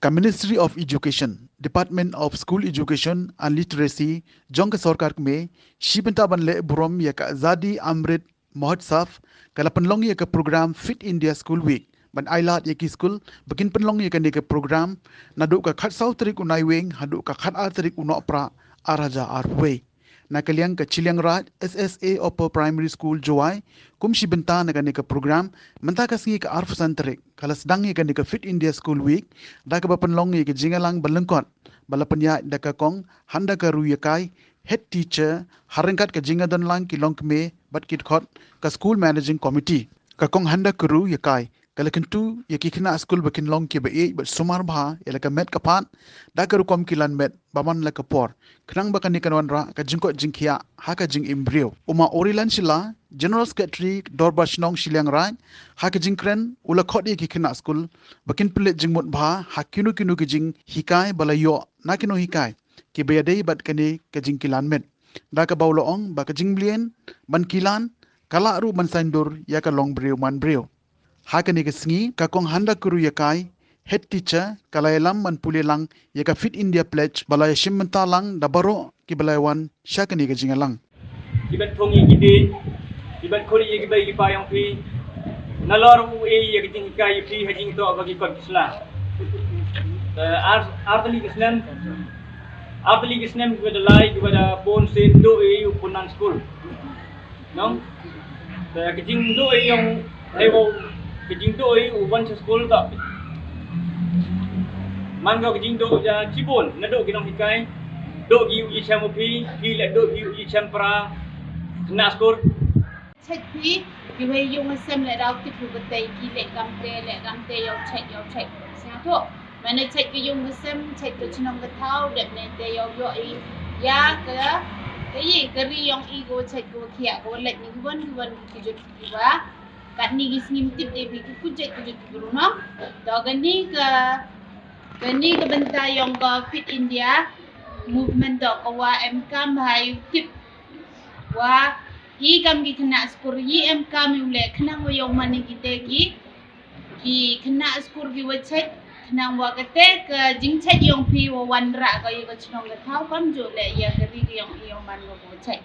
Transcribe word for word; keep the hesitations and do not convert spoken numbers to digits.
Ka Ministry of Education, Department of School Education and Literacy jong ka sorkar kmie, shi bynta ban leh burom ïa ka Azadi Amrit Mahotsav, ka la pynlong ïa ka program Fit India School Week ban ailad ïa ki skul ba kin pynlong ïa kane ka program naduh ka khatsaw tarik u Naiwieng haduh ka khatar tarik u Nohprah ar hajar arphew wei. Na ka liang ka Chilliangraij S S A Upper Primary School Jowai, kum shi bynta na kane ka program, mynta ka sngi ka arphew san tarik ka la sdang ïa kane ka Fit India School Week da kaba pynlong ïa ka jingïalang ba lyngkot ba la pynïaid da ka Kong Handakaru Ïakai, Head Teacher, ha ryngkat ka jingïadonlang ki longkmie bad ki dkhot ka School Managing Committee. Ka Kong Handakaru Ïakai ka la kyntu ïa ki khynnah skul ba kin long kiba ïeit bad sumar bha ïa la ka met ka phad da ka rukom kilan met ba man la ka por, khnang ba kane kan wanrah ka jingkoit jingkhiah ha ka jingim briew. U ma Orilan Shylla, General Secretary Dorbar Shnong Chilliangraij, ha ka jingkren u la khot ïa ki khynnah skul ba kin pynleit jingmut bha ha kino kino ki jinghikai ba la ïoh na ki nonghikai kiba ïadei bad kane ka jingkilan met, da kaba u la ong ba ka jingmlien ban kilan ka lah ruh ban saiñdur ïa ka longbriew manbriew. Ha kane ka sngi ka Kong Handakaru Ïakai, Head Teacher, ka la ïalam ban pule lang ïa ka Fit India Pledge ba la ïashim bynta lang da baroh kiba la wan sha kane ka jingïalang. Ki ban thung ïa ki dieng, ki ban khot ïa ki bei ki pa ïong phi. Nalor u ei ïa ka jinghikai ïa phi ha jingtoh ba ki kot ki sla. Eh, ar, ar tylli ki snem, ar tylli ki snem kiba da lai kiba da pun sien duh ei u pun nang skul. Nong? Te ka jingduh ei ïong, ei wow, ka jingduh ei u wan sha skul ta. Man ka jingduh ja chibun naduh ki nonghikai. Duh ki u ïashem u phi, phi leh duh ki u ïashem para khynnah skul. Check phi, kiwei ïong ïashem leh daw tip u ba tei ki leh kamte, leh kamte ïoh check, ïoh check. Sngewthuh. Mane check ka ïong ka sem, check ka chnong ka thaw, dep ne te ïoh ïoh i ïa ka, ka ïi ka ri ïong i ko check ko khiah ko leh ni kiwon kiwon ki jut ki wa. Katni ki sngi ym tip de phi ki ku check ki jut ki bru no. To kani ka, kani ka bynta ïong ka Fit India Movement to ka wa em kam ha ïu tip wa i kam ki khynnah skur i em kam ïu leh khnang wa ïong mane ki te ki ki khynnah skur ki wa check khnang wa kate ka jingcheck ïong phi wa wanrah ka ïa ka chnong ka thaw kam ju leh ïa ka ri ka ïong i ïong man wa ko check.